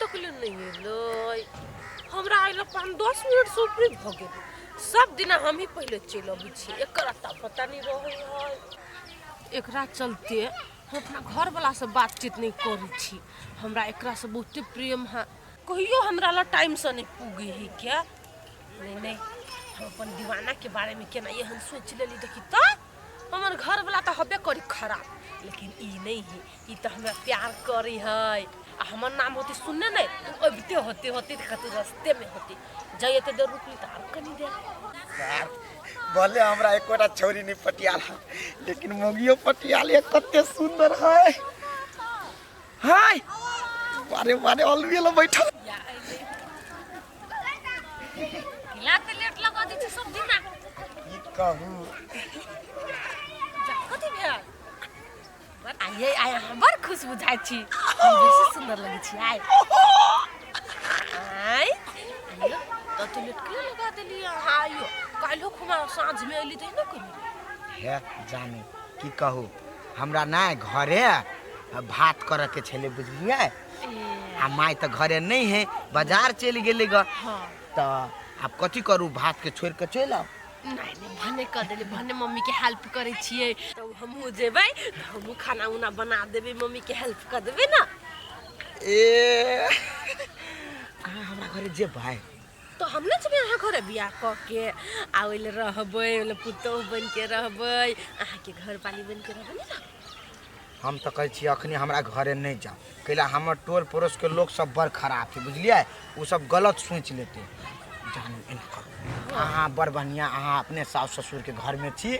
तक ले नहि एलै। हमरा अयला 5-10 मिनट से ऊपरे भऽ गेल। सब दिना हम ही पहिले चलि अबै छी, एकर अता पता नहि रहै है। एकरा चलते हम अपना घरवलासँ बातचीत नहि करै छी। हमरा एकरासँ बहुते प्रेम है, कहियो हमरा लग टाइमसँ नहि पुगै है। क्या नहि नहि, हम अपन दीवानाके बारेमे केना एहन सोचि लेली। देखी तऽ हमर घरवला तऽ हबे करी खराब, लेकिन ई नहि है, ई तऽ हमरा प्यार करै है। आ हमर नाम होती सुनने नहि तऽ अबिते होते होते तऽ कतौ रस्तेमे होती जाइ। एते देर रुकली तऽ आर कनी देर। यार, भले हमरा एकोटा छौरी नहीं पटियाल है, लेकिन मोगियो पटियाल है। कते सुंदर है। हाय, बारे बारे अलवेला बैठल। या अइले किला तऽ लेट लगा दै छै सब दिना। की कहू। जा, कथी भेल? आइए आइ अहाँ बड़ खुश बुझाइ छी, हम बेसी सुन्दर लगै छी आइ। आइ आइयो तऽ तू लेट किया लगा देली अहाँ? आइयो काल्हिो खुमा साँझमे अयली तऽ एना करी। हे जानू, की कहू, हमरा ना घरे भात करऽ के छलै, बुझलियै? आ माय तऽ घरे नहि है, बाजार चलि गेलै ग। तऽ आब कथी करू, भात के छोड़ि कऽ चलि आउ? नहि नहि, भने कऽ देली, भने मम्मीके हेल्प करै छियै। तऽ हमहूँ जेबै तऽ हमहूँ खाना उना बना देबै, मम्मीके हेल्प कऽ देबै ने। ए, अहाँ हमरा घरे जेबै? तऽ हम नहि जेबै अहाँ घरे? बियाह कऽ के आ ओहि लए रहबै, ओहि लए पुतोहु बनि के रहबै, अहाँके घरवाली बनि के रहबै ने। हम तऽ कहै छी अखनी हमरा घरे नहि जाउ, कैला हमर टोल पड़ोसके लोक सब बड़ खराब छै, बुझलियै? ओ सब गलत सोचि लेतै। जानू, एना करू, अहाँ बड़ बढ़िआँ, अहाँ अपने सासु ससुरके घरमे छी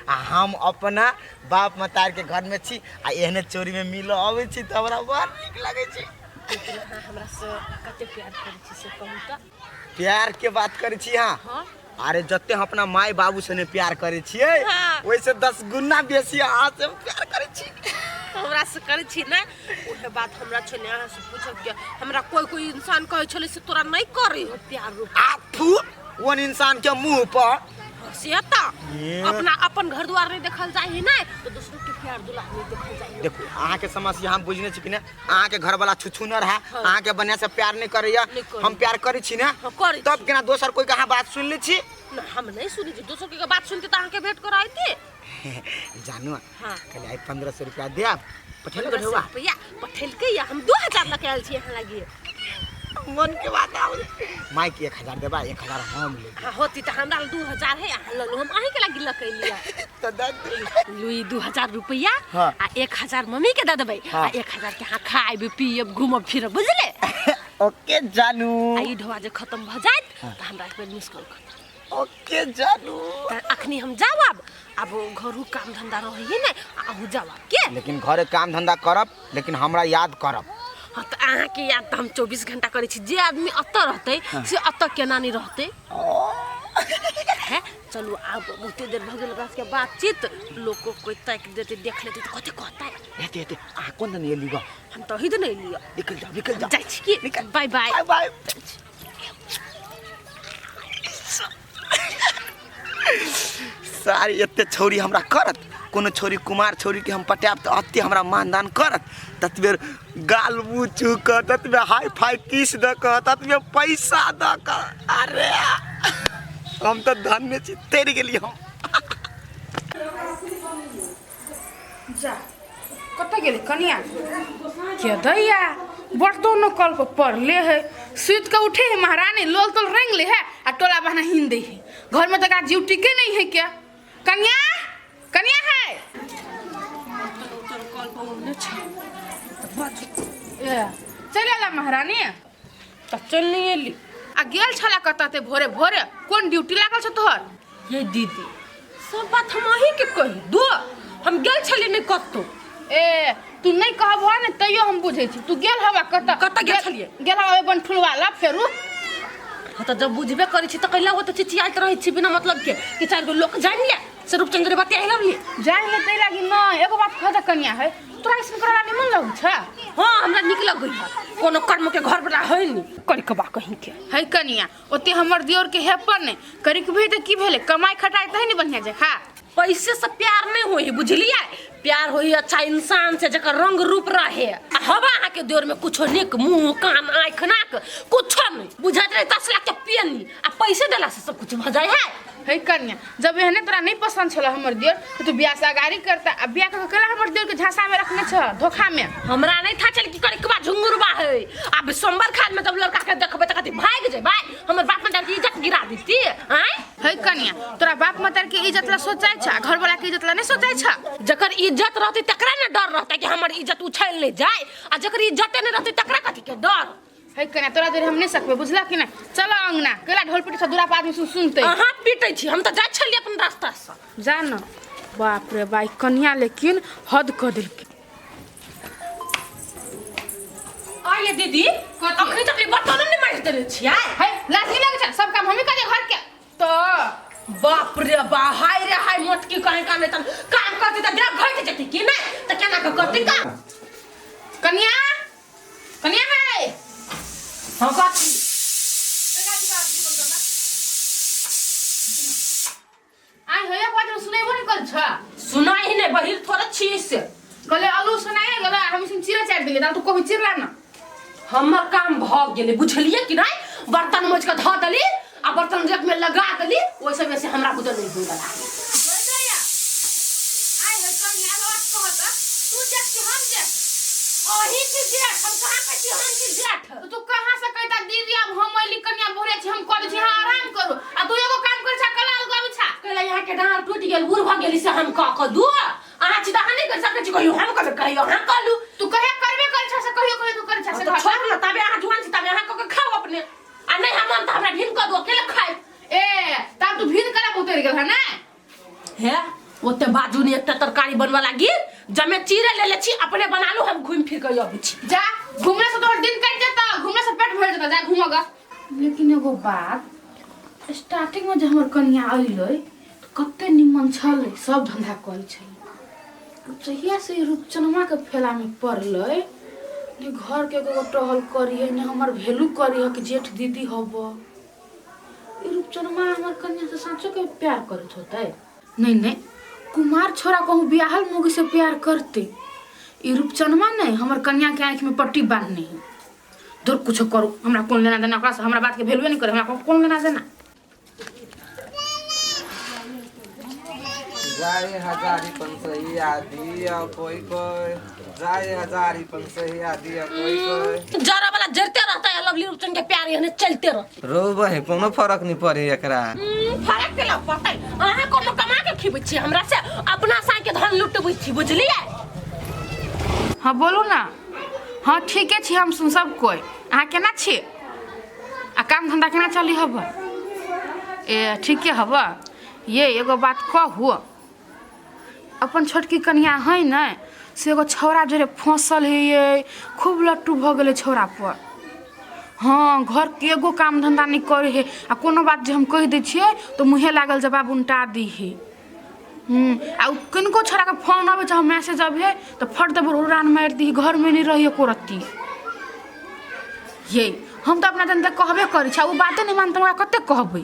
आ हम अपना बाप मतारके घरमे छी आ एहने चोरीमे मिलऽ अबै छी तऽ हमरा बड़ नीक लगै छै। लेकिन अहाँ हमरासँ कते प्यार करै छी से कहू तऽ। प्यार के बात करै छी अहाँ? हाँ। अरे, जते हम अपना माय बाबू से ने प्यार करै छियै, ओहिसे 10 गुना बेसी अहाँ से प्यार करै छी। हमरा से करै छी ने, उहे बात हमरा छलै अहाँ से पूछब के हमरा कोई कोई इंसान कहै छलै से तोरा नहि करै हो प्यार रूप। आ थू ओन इंसान के मुंह पर। से तऽ ये। अपना अपन घर द्वार नहीं देखल जाइ है ने तो दूसरों के प्यार दुलार नहीं देखल जाइ है। देखू, अहाँके समस्या हम बुझने छी कि ने। अहाँके घरवाला छुछुनर है, अहाँके बढ़िया से प्यार नहीं करैया। नहि करैया। हम प्यार करै छी ने? हाँ, करै। तब केना दोसर कोई के अहाँ बात सुन लै छी? ना, हम नहीं सुनै छी। दोसर के बात सुनते तऽ अहाँके भेंट कराइते। जानू, हाँ। कहले आइ 1500 रुपया देब, पठेलक? 1500 ढौआ रुपया पठेलकै या हम 2000 लऽ के आयल छी अहाँ लागी। मन के बात आबै माइक 1000 देबा, 1000 हम लेब। हाँ, होती तऽ हमरा 2000 है, अहाँ लऽ लू, हम अहींके लागी लऽ के एलियै। तऽ दऽ दे। लू ई 2000 रुपया। आ 1000 मम्मी के दऽ देबै। आ 1000 के अहाँ खायब पियब घूमब फिरब, बुझले? ओके जानू। आ ई ढोआ जे खत्म भऽ जायत तऽ हमरा एक बेर मिस कॉल कर। ओके जानू। तऽ अखनी हम जाउ, आब आब घरू काम धंधा रहै ने, आ अहूँ जाउ आब के। लेकिन घरे काम धंधा करब, लेकिन हमरा याद करब। हाँ, तऽ अहाँके याद तऽ हम 24 घंटा करै छी। जे आदमी अतऽ रहतै से अतऽ केना नहि रहतै है? चलू आब, बहुते देर भऽ गेल ओकरा सबके बातचीत। लोक कोई ताकि देतै, देख लेतै तऽ कथी कहतै? हेते हेते, अहाँ कोन दिन एली गो? हम तऽ ओही दिन एलियै। निकल जाओ, निकल जाओ। जाइ छी की, बाय बाय। Bye bye. सारी एते छौरी हमरा करत, कोनो छौरी कुमार छौरी के हम पटायब तऽ एते हमरा मानदान करत, ततबे गाल मुँह छू कऽ, ततबे हाई फाई किस दऽ कऽ, ततबे पैसा दऽ कऽ। अरे, हम तऽ धन्य छी, तैर गेली हम। जा, कतऽ गेलै कनिया के दैया? बर्तनो कल पर पड़ले है। सुति के उठे है महारानी, लोल तोल रंग ले है आ टोला बहना हिन दे है। घर में तो का जीव टिके नहीं है क्या? कनिया, कनिया है? कल पर ओने छै। ए, चलि अला महारानी? तऽ चलि नहि एली। आ गेल छला कतऽ ते भोरे भोरे? कोन ड्यूटी लागल छौ तोहर? ये दीदी, सब बात हम अहीं के कही दो, हम गेल छलियै नहि कतौ। ए, तू नहीं कहबो ने तैयो हम बुझै छी तू गेल हवा कतऽ। कतऽ गेल छलियै? गेल हवा बनठुलवा ला फेरू। हाँ, तऽ जब बुझबे करै छी तऽ कैला ओ तऽ चिचियाइत रहै छी बिना मतलब के कि चारि गो लोक जानि ले से रूपचंद्र बतियाइ लगलियै? जानि ले तै लागी नहीं। एगो बात कह दे कनिया है, तोरा ऐसन करला निमन लगै छै? हाँ, हमरा नीक लगै है। कोनो कर्म के घर वाला है नी करिकबा कहीं के। है कनिया, ओते हमर दियोर के हेपर नहि करिक भी तऽ की भेलै? कमाइ खटाइ तऽ है ने बढ़िया जखा। पैसे से प्यार नहीं होई बुझलिए प्यार होई अच्छा इंसान से जकर रंग रूप रहे आ हवा अहाँ के देर में कुछो निक मुंह कान आँख नाक कुछो नहीं बुझाइत रहे 10 लाख के पियनी आ पैसे देला से सब कुछ भऽ जाय है। हे कन्या, जब एहने तोरा नहीं पसंद छल हमर दियर तो तू बियाह से अगाड़ी करता आ बियाह कऽ के केला हमर दियर के झांसा में रखने छ धोखा में। हमरा नहीं था चल की करे कबा झुंगुरबा है अब सोमवार खाल में जब लड़का के देखबै त कथी भाग जेबै हमर बाप मतार के इज्जत गिरा देती आय। हे कन्या, तोरा बाप मतार के इज्जत ला सोचाय छ, घर वाला के इज्जत ला नहीं सोचाय छ। जकर इज्जत रहती तकरा ने डर रहता कि हमर इज्जत उछल नहीं जाए आ जकर इज्जते नहीं रहती तकरा कथी के डर। हे कन्या, तोरा जोरे हम नहीं सकबे बुझला कि नहीं। चलो अंगना केला ढोल पीटे छ दूरा पर आदमी सुन सुनते। अहाँ पीटे छी हम त जाय छलियै अपन रास्ता से। जा न बाप रे बाई कन्या लेकिन हद क देलकै। आये दीदी अखनी तक बर्तन नहीं माज देने छियै। हे लाज नहीं लगे छ सब काम हमी करे घर के तो बाप रे बा हाय रे हाय मोटकी कहीं का नहीं तन काम करती त देह घट जेती कि नहीं त केना के करती काम। कन्या कन्या है हां कथी आइ हे एक बात सुनेबो नहीं कल छ। सुनाई नहीं बहिर थोड़ा छी से कहले आलू सुनाए गेल हम सुन चिरा चाट देलियै तू कभी चिरला न। हमर काम भ गेलै बुझलियै कि नहीं बर्तन मोज के धऽ देली आ बर्तन जग में लगा देली ओइ सब से हमरा बुझल नहीं होई वाला। आइ हे कन्या बात कहत तू जेठ कि हम जेठ। अही छी जेठ हम कहाँ कहै छी हम छी जेठ। तो तू कहाँ से कहता दीदी अब हम अइली कन्या बोले छी हम कह दै छी हाँ आराम करू आ तू एगो काम करै छा कला अलगाबै छा। कहला यहाँ के डाँड़ टूटि गेल बूढ़ भऽ गेली से हम कह कऽ दू अहाँ छी तऽ अहाँ नहि करि सकै छी कहियो हम कहबै कहियो अहाँ कहलू। तू कहिया करबे करै छा से कहियो कहियो तू करै छा से तऽ घर। छोड़ न तबे अहाँ जुआन छी तबे अहाँ कऽ के खाउ अपने आ नहीं हम तऽ हमरा भिन कऽ दू अकेले खाइ। ए तब तू भिन करा उतरि गेल है ने। हे ओते बाजू ने एकटा तरकारी बनवा लागी जमे चीरे ले ले छी अपने बना लू हम घूमि फिर के अबै छी। जा घूमने से तोहर दिन कटि जेतौ घूमने से पेट भरि जेतौ जा घूमगा। लेकिन एगो बात स्टार्टिंग में जे हमर कन्या अइलै तऽ कते निमन छलै सब धंधा करै छलै। जहिया से रूपचनमा के फेला में पड़लै ने घर के एगो टहल करी है ने हमर वैल्यू करी है कि जेठ दीदी हब। ई रूपचनमा हमर कन्या से साँचो के प्यार करत होतै। नहीं नहीं कुमार छोरा कहूँ बियाहल मोगी से प्यार करते ई रूपचनमा नहीं हमर कन्या के आँखि में पट्टी बांधने है। दूर कुछ करू हमरा कोन लेना देना ओकरा से हमरा बात के वैल्यूए नहीं करे हमरा कोन लेना देना। जाए हजारी पंसहिया दिया कोई कोई जाए हजारी पंसहिया दिया कोई कोई। जरा वाला जरते रहता है लवली रूपचन के प्यार एहने चलते रहते। रो बहे कोनो फरक नहीं पड़े एकरा। फरक केला पड़तै अहाँ कोनो कमा के खिबै छी हमरा से अपना सा के धन लुटबै छी बुझलियै। हाँ बोलू ना। हाँ ठीके छी हम सुन सब कोई अहाँ केना छी आ काम धंधा केना चली हब। ए ठीके हब। ये एगो बात कहू अपन छोटकी कन्या है ने से एगो छौड़ा जोरे फंसल है ये खूब लट्टू भऽ गेलै छौड़ा पर। हाँ घर के एगो काम धंधा नहीं करे है आ कोनो बात जे हम कहि दै छियै तऽ मुँहे लागल जवाब उनटा दी है। आ किनको छोड़ा के फोन अबै छै मैसेज अबै तऽ फट दे उड़ान मारि दी घर में नहीं रही एको रत्ती। ये हम तऽ अपना जनता कहबे करै छी ओ बाते नहीं मानते हमरा कते कहबै।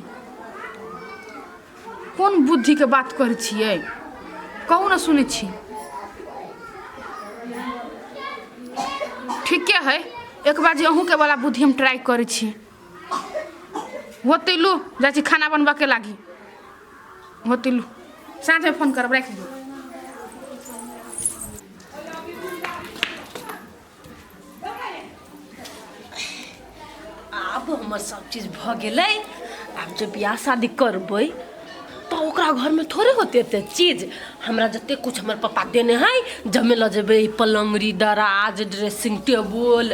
कोन बुद्धि के बात करै छियै कहू ने सुनै छी। ठीके है एक बार जे अहूँके वाला बुद्धि हम ट्राई करै छी। होतै लू जाइ छी खाना बनबऽके लागी होतै लू साँझमे फोन करब राखि दू। आब हमर सब चीज भऽ गेलै आब जे बियाह शादी करबै तऽ ओकरा घरमे थोड़े होतै एते चीज। हमरा जते कुछ हमर पप्पा देने है जमे लऽ जेबै पलङ्गरी दराज ड्रेसिंग टेबुल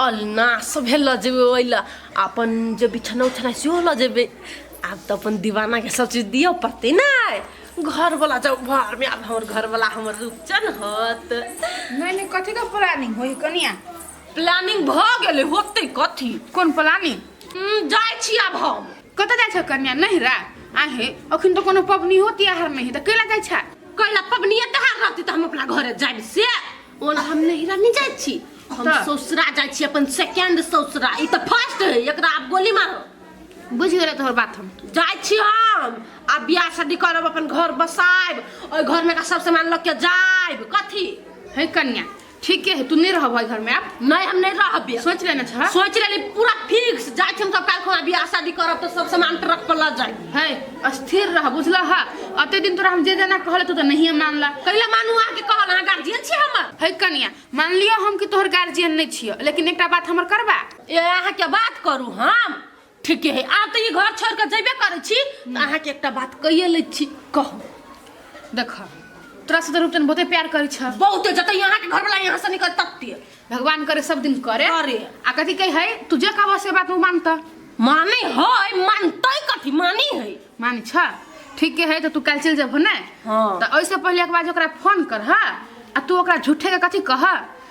अलना सभे लऽ जेबै ओहि लए अपन जे बिछौना उछौना सेहो लऽ जेबै। आब तऽ अपन दीवानाके सब चीज दिअ पड़तै ने घरवला जब घरमे आब हमर घरवला हमर रूपचन होत। नहीं नहीं कथी के प्लानिंग होई कनिया। प्लानिंग भऽ गेलै होतै कथी। कोन प्लानिंग? जाइ छी आब हम। कतऽ जाइ छ कन्या नहिरा? आहे अखन तऽ कोनो पबनी हो तिहार नहीं तऽ कैला जाइ छ? कैला पबनी तिहार रहती तऽ हम अपना घरे जाइब से ओना हम नहिरा नहीं जाइ छी हम ससुरा जाइ छी अपन सेकेंड ससुरा। ई तऽ फर्स्ट है एकरा आब गोली मारो। बुझि गेलै तोहर बात हम। जाइ छी हम आ बियाह शादी करब, अपन घर बसायब, ओहि घरमे का सब सामान लऽ के जायब। कथी है कन्या, ठीके है, तू नहीं रहब घर में आब। नहीं, हम नहीं रहबे। सोच लेने छ? सोच लेली पूरा फिक्स। जाइ छी हम सब काल्हि खुना बियाह शादी करब तऽ सब सामान ट्रक पर लऽ जायब। है स्थिर रह, बुझल हा? अते दिन तोरा हम जे जेना कहले तू तऽ नहिए मानला। कैला मानू अहाँके कहल? अहाँ गार्जियन छी हमर। है कन्या, मान लियो हम कि तोहर गार्जियन नहीं छियो, लेकिन एकटा बात हमर करबा। ए अहाँके बात करू हम? ठीके है, आब तऽ ई घर छोड़ि कऽ जेबे करै छी तऽ अहाँके एकटा बात कहिए लै छी। कहू। देख, तोरा से तऽ रूपचन बहुते प्यार करै छ। बहुते, जते अहाँके घरवला यहाँ से निकल तते। भगवान करे सब दिन करे। करे। आ कथी कही है, तू जे कहबह से बात उ मानता? माने है, मानतै कथी, मानी है। मानै छ? ठीके है, तऽ तू काल्हि चलि जेबहो ने? हाँ। तऽ ओहिसँ पहिले एक बार ओकरा फोन कर हा, आ तू ओकरा झूठे के कथी कह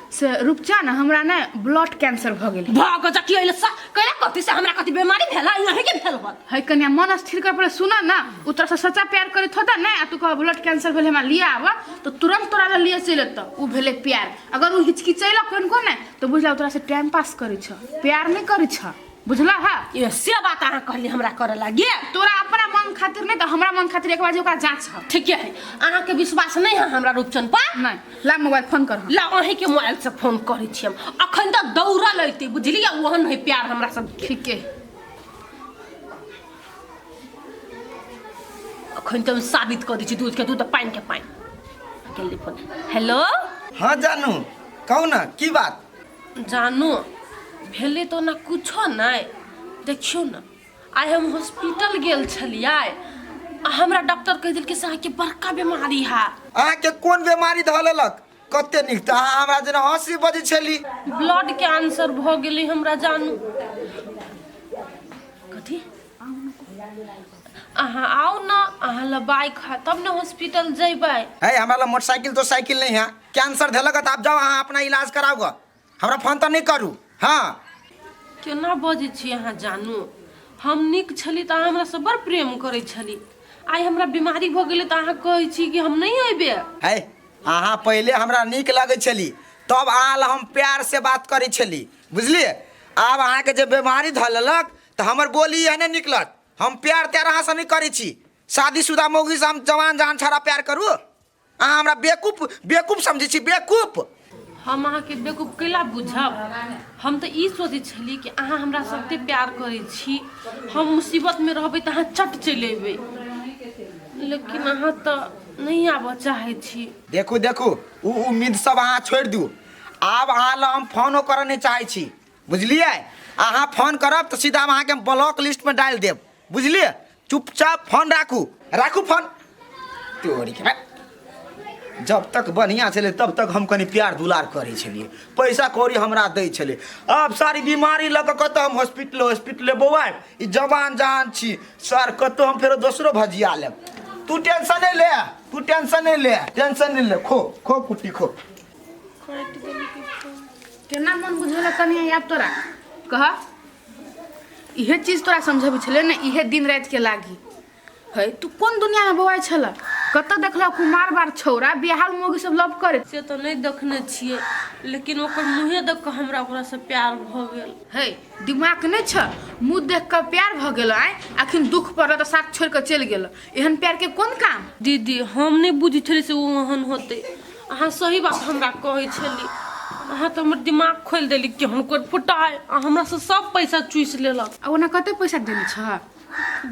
से रूपचन हमरा ने ब्लड कैंसर भऽ गेल। भऽ गेल की अइले सा कैला कथी से हमरा कथी बीमारी भेल है? अहीं के भेल होत। है कन्या, मन स्थिर कर, पहिले सुन ना। उ तोरा से सच्चा प्यार करैत होता ने, आ तू कह ब्लड कैंसर भेल हमरा लिया आब, तऽ तुरंत तोरा लए लिए चलि एतऽ। उ भेलै प्यार। अगर उ हिचकिचैलक कनिको ने तऽ बुझला तोरा से टाइम पास करै छ, प्यार नहि करै छ, बुझला हा? ए से बात अहाँ कहली हमरा करे लागे। तोरा अपना मन खातिर नहीं तऽ हमरा मन खातिर एक बार जे ओकरा जांच ह। ठीके है, अहाँके विश्वास नहीं है हमरा रूपचन पर? नहीं। ला मोबाइल फोन कर। ला, अहीं के मोबाइल से फोन करै छी हम। अखन तऽ दौड़ल अयतै, बुझलियै? ओहन है प्यार हमरा सबके। ठीके। अखन तऽ हम साबित कऽ दै छी दूध के दूध पानि के पानि। केली फोन। हेलो। हाँ जानू, कहू ना, की बात? जानू, भेलै तऽ ओना कुछो नहि। देखियौ ने, आइ हम हॉस्पिटल गेल छलियै आ हमरा डॉक्टर कहि देलकै से अहाँके बड़का बीमारी है। अहाँके कोन बीमारी धऽ लेलक? कते नीक तऽ अहाँ हमरा जेना हँसी बजै छली। ब्लड कैंसर भऽ गेलै हमरा जानू। कथी? अहाँ आउ ने, अहाँ लग बाइक है तब ने हॉस्पिटल जेबै। है, हमरा लग मोटरसाइकिल तो साइकिल नहीं है। कैंसर धेलक तऽ आब जाओ अहाँ अपना इलाज कराउ गऽ, हमरा फोन तऽ नहीं करू। हाँ। केना बजै छी अहाँ जानू? हम नीक छली तऽ अहाँ हमरासँ बड़ प्रेम करै छली, आइ हमरा बीमारी भऽ गेलै तऽ अहाँ कहै छी कि हम नहि अयबै। है, अहाँ पहिले हमरा नीक लगै छली तब अहाँ लग हम प्यार से बात करै छली, बुझलियै? आब अहाँके जे बीमारी धऽ लेलक तऽ हमर बोली एहने निकलत। हम प्यार त्यार अहाँसँ नहि करै छी। शादीशुदा मौगीसँ हम जवान जहान छाड़ा प्यार करू? अहाँ हमरा बेवकूफ बेवकूफ समझै छी, बेवकूफ। हम अहाँके बेवकूफ कैला बुझब? हम तऽ ई सोचै छली कि अहाँ हमरा सभते प्यार करै छी, हम मुसीबतमे रहबै तऽ अहाँ चट चलि अयबै, लेकिन अहाँ तऽ नहि आबऽ चाहै छी। देखू देखू, ओ उम्मीद सब अहाँ छोड़ि दू। आब अहाँ लग हम फोनो करऽ नहि चाहै छी, बुझलियै? अहाँ फोन करब तऽ सीधा हम अहाँके ब्लॉक लिस्टमे डालि देब, बुझलियै? चुपचाप फोन राखू, राखू फोन। तोरी के जब तक बढ़िआँ छलै तब तक हम कनि प्यार दुलार करै छलियै, पैसा कौड़ी हमरा दै छलै। आब सारी बीमारी लऽ कऽ कतऽ हम हॉस्पिटले हॉस्पिटले बौआएब? ई जवान जहान छी सर, कतौ हम फेरो दोसरो भजिया लेब। तू टेंशन नहि ले, तू टेंशन नहि ले, टेंशन नहि ले। खो खो कुट्टी खो। केना मन बुझेलक कनिया आब तोरा? कह, इहे चीज तोरा समझबै छलै ने, इहे दिन राति के लागी है। तू कोन दुनिया में बौआइ छल? कतऽ देखलक कुमार बार छौरा बिहाल मोगी सब लव करे? से तऽ नहि देखने छियै, लेकिन ओकर मुँहे देख कऽ हमरा ओकरासँ प्यार भऽ गेल। है दिमाग नहि छ? मुँह देख कऽ प्यार भऽ गेल? आइ अखन दुख पड़ल तऽ साथ छोड़ि कऽ चलि गेल। एहन प्यार के कोन काम? दीदी, हम नहि बुझै छलियै से ओ ओहन होतै। अहाँ सही बात हमरा कहै छली। अहाँ तऽ हमर दिमाग खोलि देली कि हम कोइ फुटाय आ हमरासँ सब पैसा चूसि लेलक। आ ओना कते पैसा देने छ?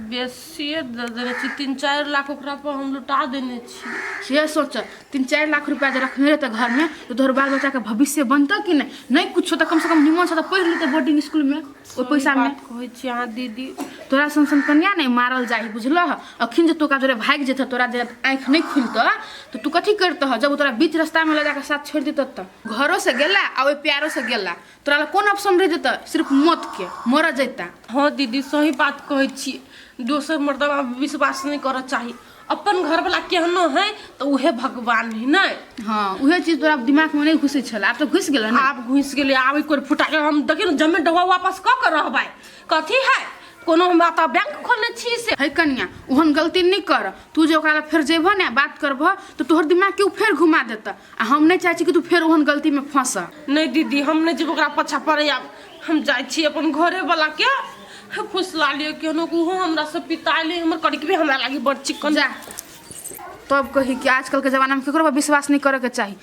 बेसिए दऽ देने छी, 3-4 लाख ओकरा पर हम लुटा देने छी। से सोच, 3-4 लाख रुपया जे रखने रहते घर में तो तोहर बाल बच्चा के भविष्य बनतौ कि नहीं? नहीं कुछो तो कम से कम निमन से तो पढ़ लेते बोर्डिंग स्कूल में ओहि पैसा में। बात कहै छी अहाँ दीदी। तोरा सन सन कन्या नहीं मारल जाही, बुझलह? अखन जे तोका जोरे भागि जेतह, तोरा जे आँखि नहीं खुलतह तो तू कथी करतह? जब ओ तोरा बीच रास्ता में लऽ जाके साथ छोड़ि देतह तऽ घरो से गेला आ ओहि प्यारो से गेला, तोरा लग कोन ऑप्शन रहि जेतह? सिर्फ मौत के, मरऽ जैता। हँ दीदी, सही बात कहै छी। दोसर मर्दबा पर विश्वास नहि करऽ चाही। अपन घरवला केहनो है तऽ उहे भगवान है नहि? हँ, उहे चीज तोरा दिमाग में नहीं घुसै छल, आब तऽ घुसि गेल ने। आब घुसि गेलै। आब एक फुटा के हम देखियौ ने, जमे डबा वापस कऽ के रहबै। कथी है, कोनो हमरा तऽ बैंक खोलने छी से। है कनिया, ओहन गलती नहि कर। तू जे ओकरा लग फेर जेबह ने, बात करबह, तऽ तोहर दिमाग के ओ फेर घुमा देतह, आ हम नहि चाहै छी कि तू फेर ओहन गलती में फंस। नहि दीदी, हम नहि जेबै ओकरा पाछा पड़े। आब हम जाइ छी अपन घरे वाला के फुसला लियो केहनो कि उहो हमरा से पिताले हमर कड़कबे हमरा लागी बड़ चिकन जा। तब कही कि आजकल के जमाना में केकरो पर विश्वास नहीं करे के चाही।